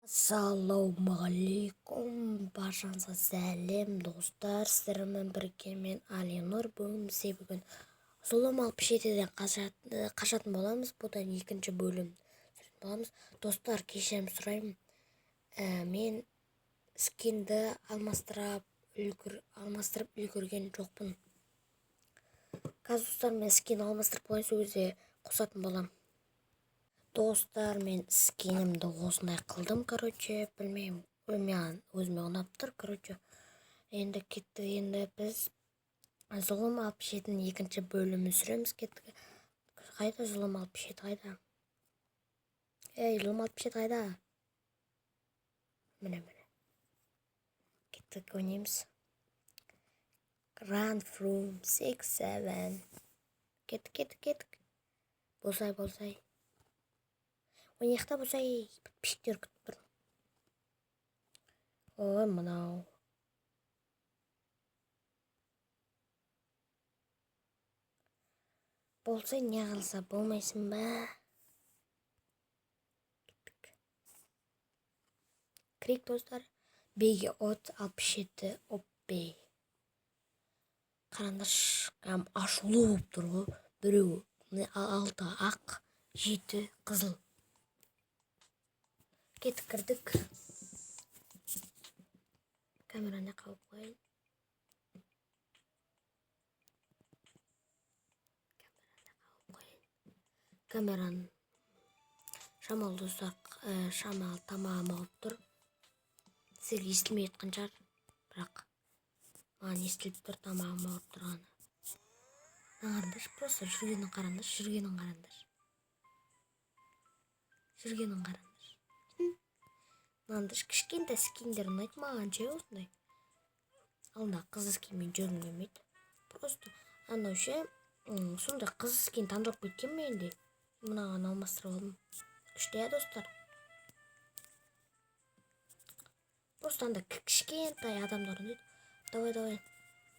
Ассалаумағалейкум, баршаңызға сәлем, достар! Сіздермен бірге мен, Алинұр. Бүгін бізде бүгін Зұлым 67-ден қашатын боламыз. Бұдан екінші бөлім түсіретін боламыз. Достар, кешірім сұраймын. Мен скинді алмастырып үлгерген жоқпын. Қазір, достар, мен скин алмастырып болайын, сол кезде қосатын боламын. Достар, мен скинімді осындай қылдым, короче, білмеймін, маған өзіме ұнап тұр, короче. Енді кеттік, енді біз Зұлым 67-нің екінші бөлімін түсіреміз, кеттік. Қайда Зұлым 67, қайда? Ей, Зұлым 67 қайда? Міне, міне. Кеттік, ойнаймыз. Run from six seven. Кеттік, кеттік, кеттік. Болсай, болсай. Ойнайық та, болсай, подписчиктер күтіп тұр. Ой, мынау. Болса, не қылса болмайсың ба? Кеттік. Кірейік, достар. Беге от 67 оппей. Қараңдаршы, кәдімгі ашулы болып тұр ғой. Біреу алты ақ, жеті қызыл. Кеттік, кірдік. Камераны қауып қояйын. Камераны қауып қояйын. Камераны шамалы, достар, шамалы тамағым ауырып тұр. Сізге естілмей жатқан шығар, бірақ маған естіліп тұр тамағым ауырып тұрғаны. Қараңдаршы, просто жүргенін қараңдаршы, жүргенін қараңдаршы. Жүргенін қараңдаршы. Мынандай кішкентай скиндер ұнайды маған ше, осындай. Алдында қызыл скинмен жүргім келмейді. Просто анау ше, сондай қызыл скин таңдап кеткен менде. Мынаған алмастырып алдым. Күшті, иә, достар? Просто анда кішкентай адамдар ұнайды. Давай, давай.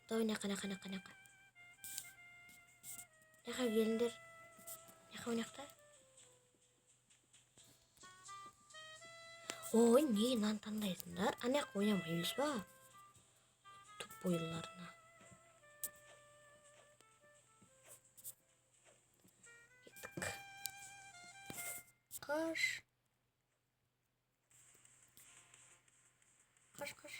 Давай, няқа, няқа, няқа, няқа. Няқа келіңдер. Няқа, ойнақта. Ой, не мынаны таңдайсыңдар? Ана жаққа ойнамаймыз ба? Тупойларына. Кеттік. Қаш. Қаш, қаш.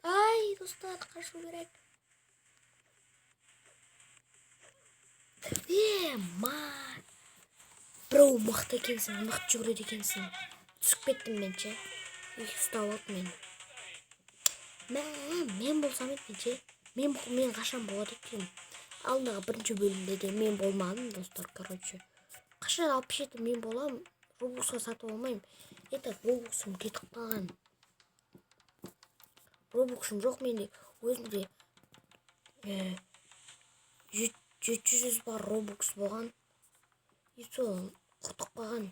Ай, достар, қашу керек. Е, ма. Бро, мықты екенсің, мықты жүгіреді екенсің. Түсіп кеттім мен ше. Ұстап алды мені. Мә, мен болсам еді мен ше. Мен қашан болады екен? Алдындағы бірінші бөлімде де мен болмадым, достар, короче. Қашан 67 мен боламын, робуксқа сатып алмаймын. Это робуксым кетіп қалған. Робуксым жоқ менде. Өзімде 700 бар робукс болған. И сол құртып қалған,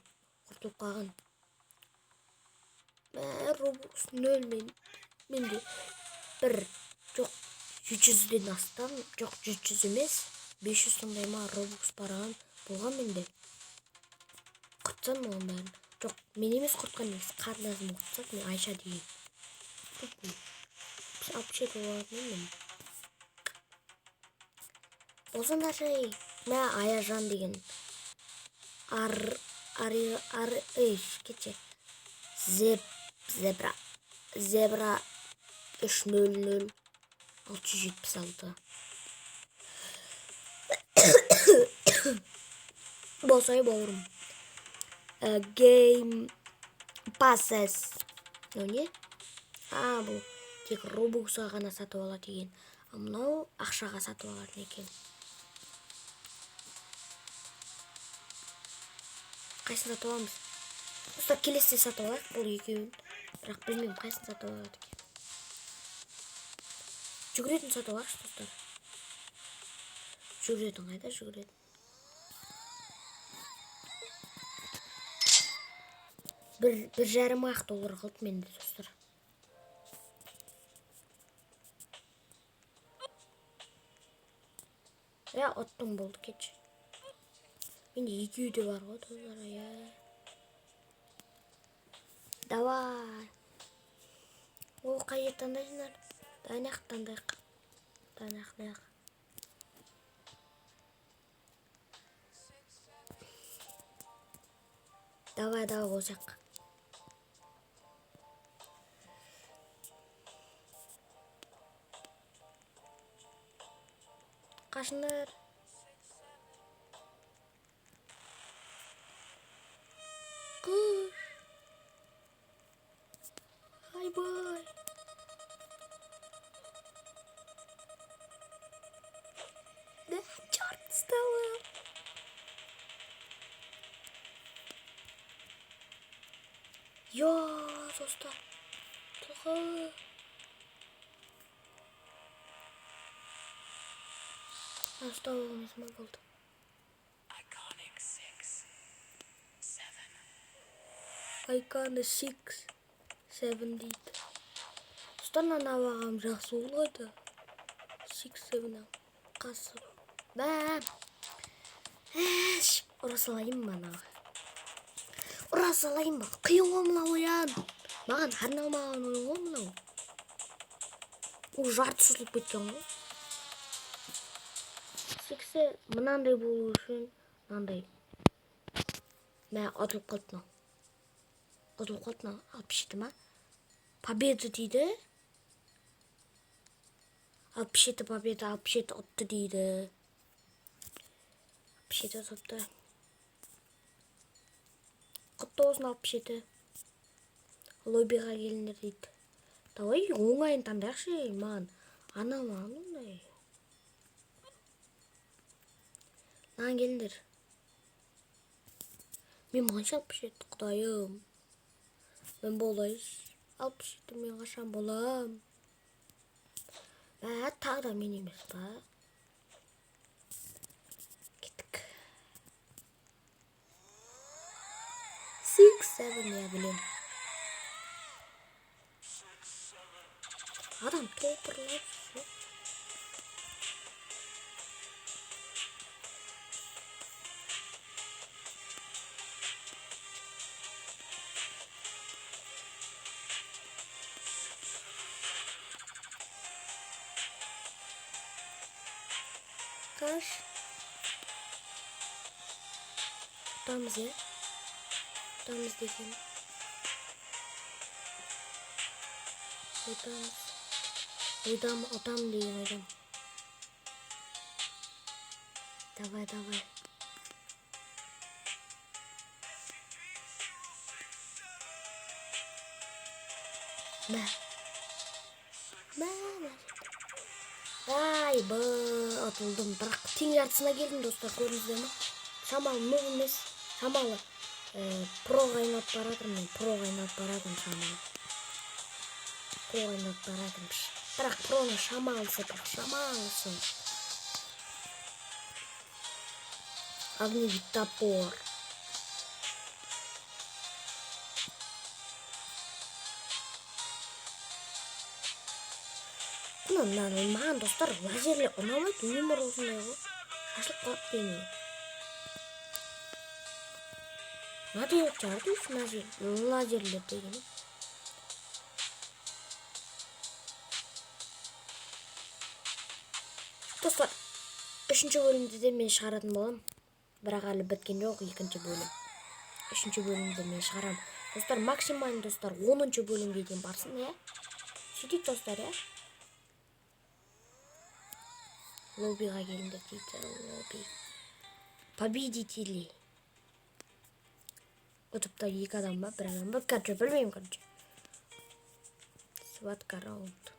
құртылып қалған. Мә, робукс нөл мен. Менде бір, жоқ, 700-ден астам, жоқ, 700 емес, 500 сондай ма робукс барған болған менде. Құртсам оның бәрін. Жоқ, мен емес құртқан негізі, қарындасым құртса, мен Айша деген. 67 болатын мен. Болсаңдаршы, ей. Мә, Аяжан деген. Ар, ар, ар, ей, кетші. Зеб, зебра. Зебра 300 676. Болсай, бауырым. Game Passes. Мынау не? А, бұл тек робуксқа ғана сатып алады екен. А мынау ақшаға сатып алатын екен. Қайсысын сатып аламыз? Достар, келесіде сатып алайық бұл екеуін. Бірақ білмеймін, қайсысын сатып алады екен. Жүгіретін сатып алайықшы, достар. Жүгіретін қайда, жүгіретін? Бір жарым ақ доллар қалды менде, достар. Иә, ұттым, болды, кетші. Менде екеуі де бар ғой, достар, иә. Давай. О, қай жерді таңдайсыңдар? Давай мына жақты таңдайық. Давай мына жақ, мына жақ. Давай, давай, осы жаққа. Қашыңдар. Қыш. Айбай. Да, черт, стала. Я, достар. Тоға. Ұстап алмайсың ба, болды. Iconic 6, 7. Iconic 6, 7 дейді. Достар, мына ағам жақсы болды. 6, 7 қасып. Бә. Әш, ұра салайын ба анаға? Ұра салайын ба? Қиын ғой мынау ойын. Маған арналмаған ойын ғой мынау. Ол жарты созылып кеткен ғой. Сіксі мынандай болу үшін мынандай. Мә, ұтылып қалды мынау. Ұтылып қалды мынау. 67 ма? Победа дейді. 67 победа, 67 ұтты дейді. 67 ұтты. Құтты болсын 67. Лоббиға келіңдер дейді. Давай оңайын таңдайықшы, маған. Ана маған оңай. Маған келіңдер. Мен қанша 67, құдайым. Мен болайын. 67 мен қашан болам? Мә, тағы да мен емес па? Кеттік. 6, 7, я білем. Адам топырлап жүр. Қаш. Ұтамыз, иә? Ұтамыз деген. Ұтамыз. Ойдам, ұтам деген ойдам. Давай, давай. Мә. Мә, мә. Ай, б, ұтылдым. Бірақ тең жартысына келдім, достар, көрдіңіздер ме? Шамалы нуб емес, шамалы, проға айналып бара жатырмын мен, проға айналып бара жатырмын шамалы. Проға айналып бара жатырмын. Бірақ проның шамалысы, бірақ шамалысы. Огневый топор. Мына маған, достар, лазерлер ұнамайды, өмір осындай ғой. Шашылып қалады дене. Мына деген шығар дейсің, лазерлер деген. Достар, үшінші бөлімді де мен шығаратын боламын. Бірақ әлі біткен жоқ екінші бөлім. Үшінші бөлімді мен шығарамын. Достар, максимально, достар, 10-шы бөлімге дейін барсын, иә? Сөйтейік, достар, иә? Лоббиға келіңдер дейді, лобби. Победители. Ұтып та екі адам ба, бір адам ба? Короче, білмеймін, короче. Схватка раунд.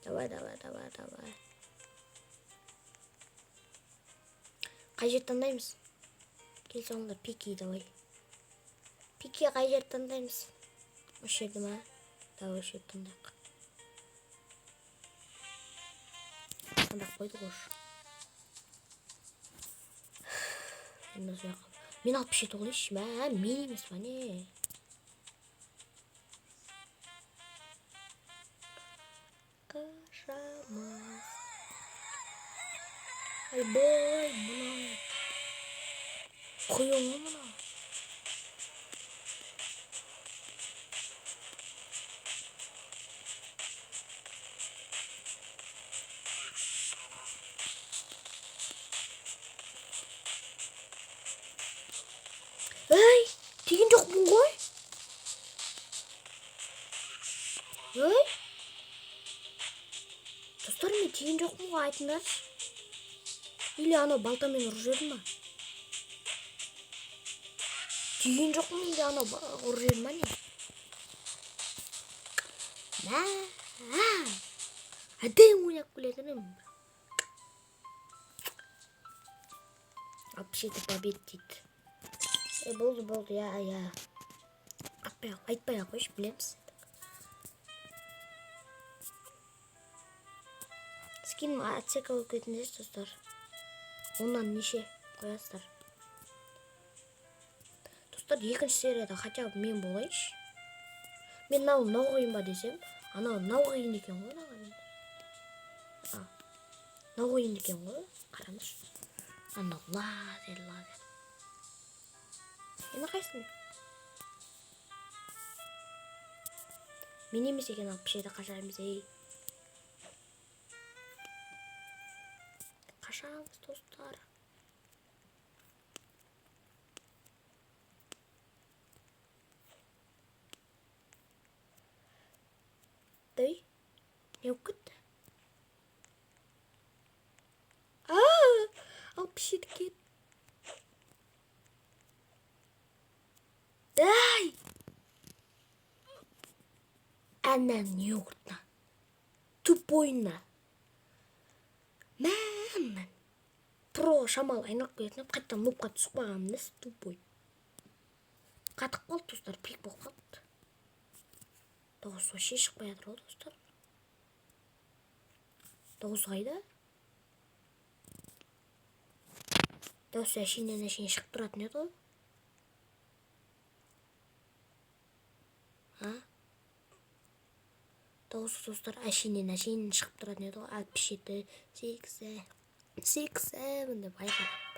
Давай, давай, давай, давай. Қай жерді таңдаймыз? Келсе онда Пики, давай. Пики, қай жерді таңдаймыз? Осы жерді ма? Давай, осы жерді таңдайық. Таңдап қойдық уже. Енді осы жаққа. Мен 67 қылайыншы, мә, мен емес па, не? Қашамыз. Айбай, мына қиын ғой мына. Ей, тиген жоқпын ғой. Ей, достар, мен тиген жоқпын ғой, айтыңдаршы. Или анау балтамен ұрып жіберді ма? Тиген жоқпын, или анау ұрып жіберді ма, не? Мә, әдемі ойнап келе едім. 67 побед дейді. Е, болды, болды, иә, иә. Айтпай ақ қойшы, білеміз. Скин отсека болып кетіңдерші, достар. Оннан неше қоясыздар? Достар, екінші серияда хотя бы мен болайыншы. Мен мынау қиын ба десем, анау мынау қиын екен ғой, мынаған. А, мынау қиын екен ғой, қараңызшы. Анау лазер, лазер. Енді қайсысын? Мен емес екен, 67 қашамыз, ей. Қашамыз, достар. Ей, не болып кетті? А, 67 кет. Ай! Әнә не ұрды? Тупойна. Мә, про шамал айналып келетін едім, қайтадан нубқа түсіп қалғаным несі, тупой. Қатып қалды, достар, пик болып қалды. Дауыс вообще шықпай жатыр ғой, достар. Дауыс қайда? Дауыс әшейіннен әшейін шығып тұратын еді ғой. А? Дауысы, достар, әшейіннен әшейін шығып тұратын еді ғой. 67, 8, 6, 7 деп айқайлап.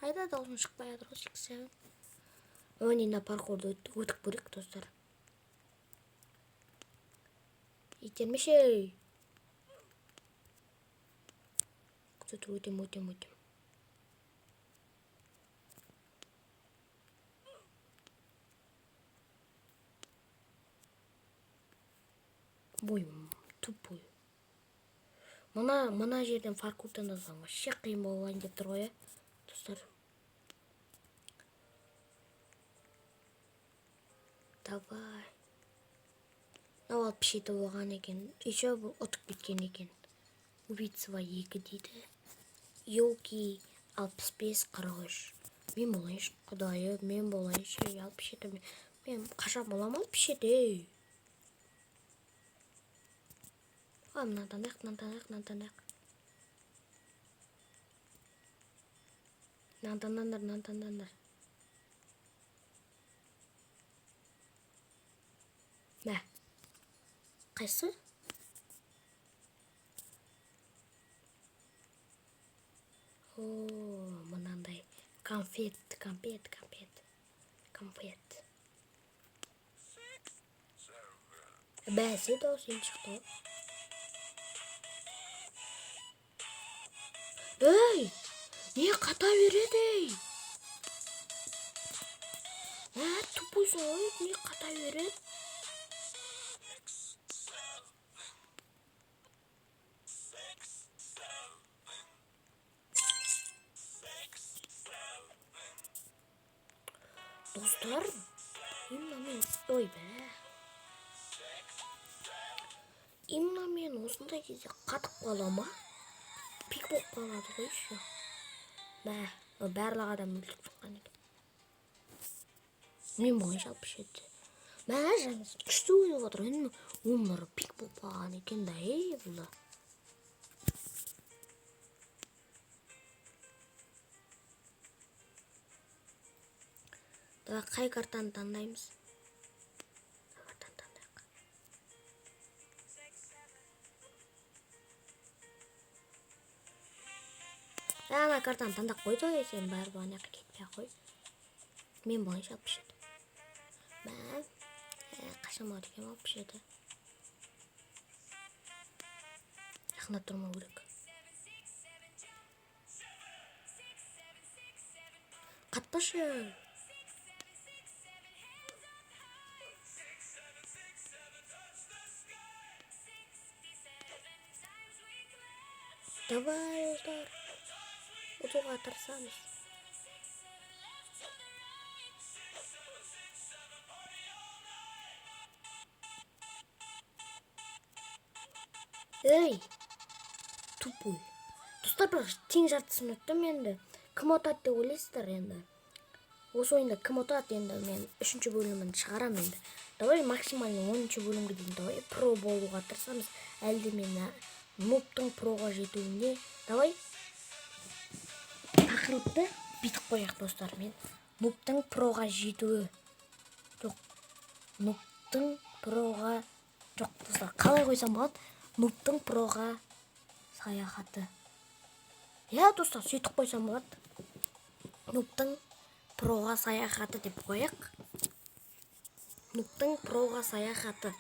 Қайда, дауысым шықпай жатыр ғой, 6, 7. Өне, мына паркурды өтіп көрейік, достар. Итермеші, ей. Күте тұр, өтем, өтем, өтем. Ой, тупой. Мына жерден паркурдан алсам вообще қиын болайын деп тұр ғой, иә, достар. Давай. Мынау 67 болған екен. Еще бұл ұтып кеткен екен. Убийца 2 дейді. Елки 65 43. Мен болайыншы, құдайы, мен болайыншы, 67. Мен қашан боламын 67, ей? А, мынадан таңдайық, мынаны таңдайық, мынаны таңдайық. Мынаны таңдаңдар, мынаны таңдаңдар. Мә. Қайсы? О, мынандай конфет, конфет, конфет, конфет. Бәсе, дауыс енді шықты ғой. Ей, не қата береді, ей? Ә, тупойсың ғой, не қата береді? Достар, именно мен, ой, бә. Именно мен осындай кезде қатып қала ма? Пик болып қалады ғой еще. Мә, барлық адам өлтіріп шыққан екен. Мен бойынша 67. Мә, жаңа күшті ойнап отыр. Енді өмірі пик болып қалған екен да, ей, бұл да. Давай, қай картаны таңдаймыз? Қай картаны таңдайық? Ана картаны таңдап қойды ғой, сен бәрібір ана жаққа кетпей ақ қой. Мен бойынша 67. Мә, қашан болады екен 67? Жақындап тұрмау керек. Қатпашы. Давай, достар. Ұтуға тырысамыз. Ей, тупой. Достар, бірақ тең жартысын өттім енді. Кім ұтады деп ойлайсыздар енді? Осы ойында кім ұтады енді? Мен үшінші бөлімін шығарам енді. Давай максимально 10-бөлімге дейін давай про болуға тырысамыз. Әлде мен нубтың проға жетуіне давай тақырыпты бүйтіп қояйық, достар. Мен нубтың проға жетуі. Жоқ, нубтың проға, жоқ, достар, қалай қойсам болады? Нубтың проға саяхаты. Иә, достар, сөйтіп қойсам болады. Нубтың проға саяхаты деп қояйық. Нубтың проға саяхаты.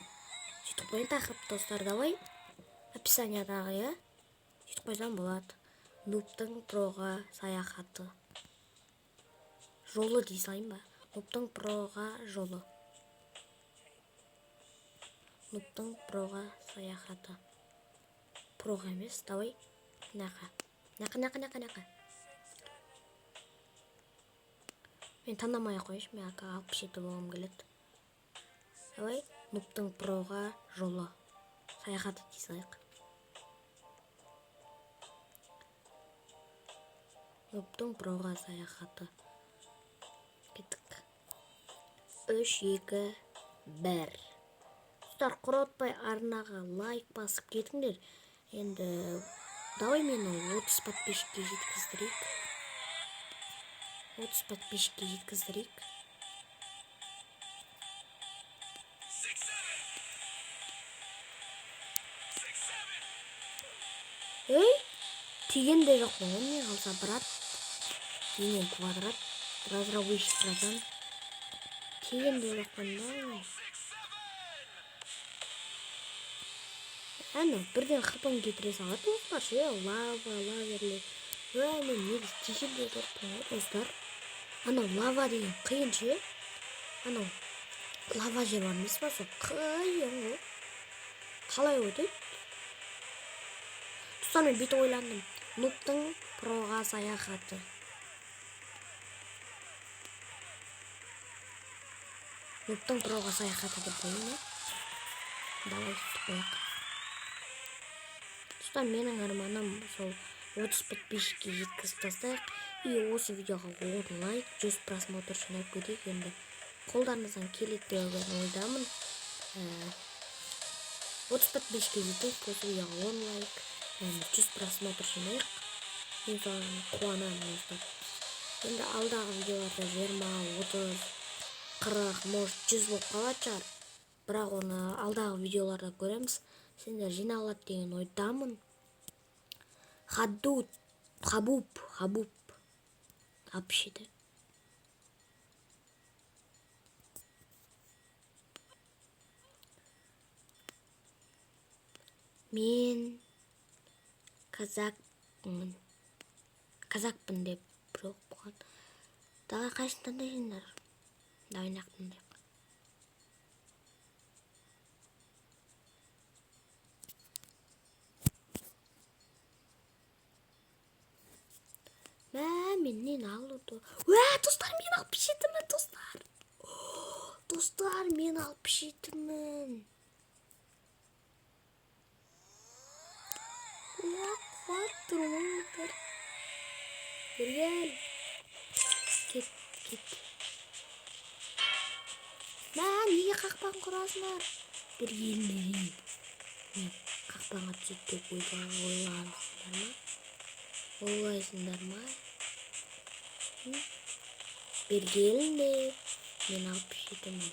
Сөйтіп қояйын тақырып, достар, давай. Описаниядағы, иә? Сөйтіп қойсам болады. Нубтың проға саяхаты. Жолы дей салайын ба? Нубтың проға жолы. Нубтың проға саяхаты. Проға емес, давай. Нақа. Нақа, нақа, нақа, нақа. Мен таңдамай ақ қояйыншы, мен ака 67 болғым келеді. Давай, нубтың проға жолы. Саяхаты дей салайық. Нубтың проға саяхаты. Кеттік. 3, 2, 1. Достар, құротпай арнаға лайк басып кетіңдер. Енді давай мені 30 подписчикке жеткіздірейік. 30 подписчикке жеткіздірейік. Ей, тиген де жоқ қой, не қалса, брат. Менен квадрат, разработчик, братан. Тиген де жоқпын да. Әне, бірден хпын кетіре салады осылар ше, лава, лаверлер. Ө, мен негізі тиген де жоқпын ғой, достар. Анау лава деген қиын ше. Анау лава жер бар емес па, сол қиын ғой. Қалай өтеді? Достар, мен бүйтіп ойландым. Нубтың проға саяхаты. Нубтың проға саяхаты деп қояйын, иә? Давай сөйтіп қояйық. Достар, менің арманым сол 30 подписчикке жеткізіп тастайық. И осы видеоға 10 лайк, 100 просмотр жинап кетейік. Енді қолдарыңыздан келеді деген ойдамын. 30 подписчикке жетейік, осы видеоға 10 лайк, 100 просмотр жинайық. Мен соған қуанамын, достар. Енді алдағы видеоларда 20, 30, 40, может 100 болып қалатын шығар. Бірақ оны алдағы видеоларда көреміз. Сендер жиналады деген ойдамын. Хадут, Хабуб, Хабуб. 67. Мен казакпын. Казакпын деп жоқ болған. Давай қайсысын таңдайсыңдар? Давай мына жақты таңдайық. Мә, мен нені алуды? Уә, достар, мен 67-мін, достар. Достар, мен 67-мін. Уә, қуат тұрмаңдар. Бері кел. Кет, кет. Мә, неге қақпан құрасыңдар? Бір келіңдер. Мен қақпанға түседі деп ойлағансыңдар ма? Ойлайсыңдар ма? Бері келіңдер. Мен 67-мін.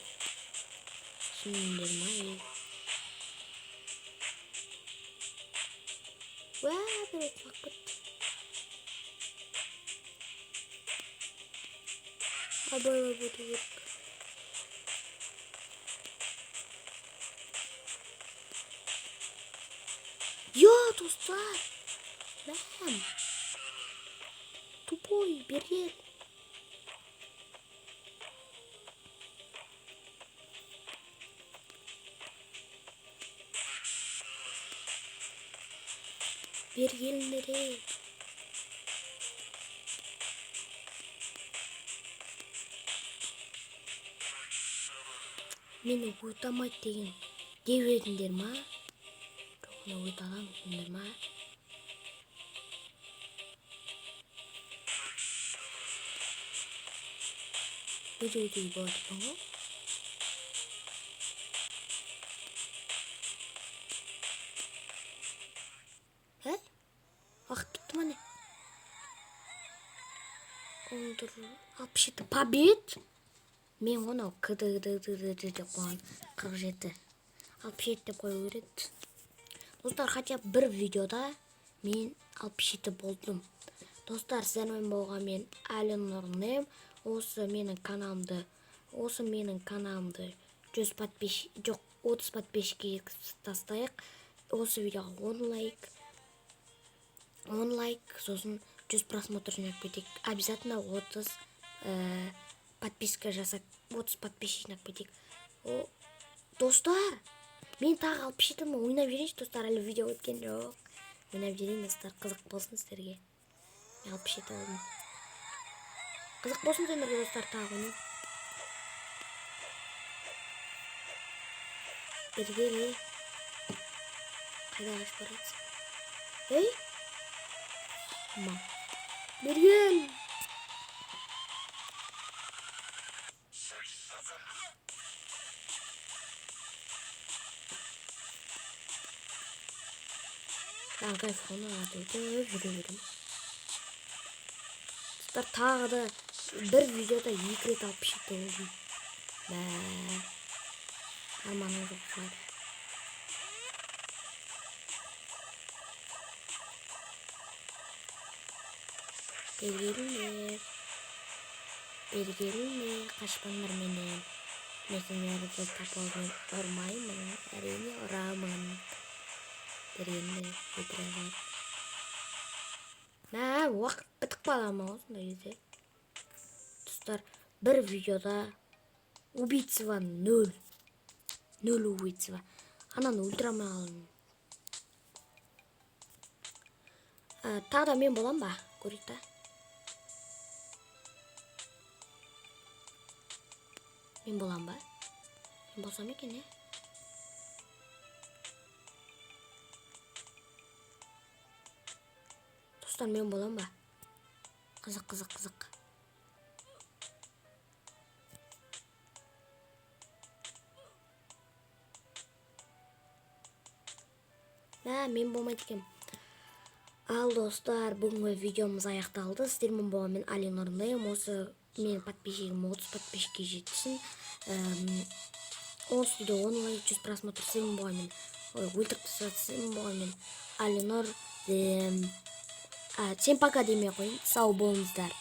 Түсіндіңдер ма, ей? Уә, біреу құлап кетті. Абайлап өту керек. Я, достар, мәм, тупой, бері кел. Бері келіңдер, ей. Мені өте алмайды деген деп едіңдер ма? Жоқ, мен өте аламын дедіңдер ма? Өте өтуге болады екен ғой. Ә? Уақыт бітті ма, не? 67 побед. Мен ғой мынау к д д д д д деп қойған 47. 67 деп қою керек. Достар, хотя бы бір видеода мен 67 болдым. Достар, сіздермен болған мен, Әлі Нұрнем. Осы менің каналымды 100 подписчик, жоқ, 30 подписчикке жеткізіп тастайық. Осы видеоға 10 лайк, 10 лайк, сосын 100 просмотр жинап кетейік. Обязательно 30 подписка жасап, 30 подписчик жинап кетейік. О, достар, мен тағы 67-мін, ойнап жіберейінші, достар, әлі видео өткен жоқ. Ойнап жіберейін, достар, қызық болсын сіздерге. Мен 67 болдым. Қызық болсын сендерге, достар, тағы ойнайын. Бері кел, ей. Қайда қашып баратсың? Ей! Ма. Бері кел! Маған кайф қой, өтіп жүре беремін. Достар, тағы да бір видеода екі рет 67 болдым. Мә. Арманым жоқ шығар. Бері келіңдер. Бері келіңдер, қашпаңдар менен. Мен сендерді топормен ұрмаймын, әрине, ұрамын. Бері келіңдер, өлтіре алады. Мә, уақыт бітіп қала ма осындай кезде? Достар, бір видеода убийца нөл. Нөл убийца. Ананы өлтіре алмай қалдым. Тағы да мен болам ба? Көрейік та. Мен болам ба? Мен болсам екен, иә? Достар, мен болам ба? Қызық, қызық, қызық. Мә, мен болмайды екенмін. Ал, достар, бүгінгі видеомыз аяқталды. Сіздермен болған мен, Али Нұрнайым. Осы менің подписчигім 30 подписчикке жетсін. Осы видео 10 лайк, 100 просмотр. Сіздермен болған мен, ой, өлтіріп тастады. Сіздермен болған мен, Али Нұр. Всем пока демей қояйын. Сау болыңыздар.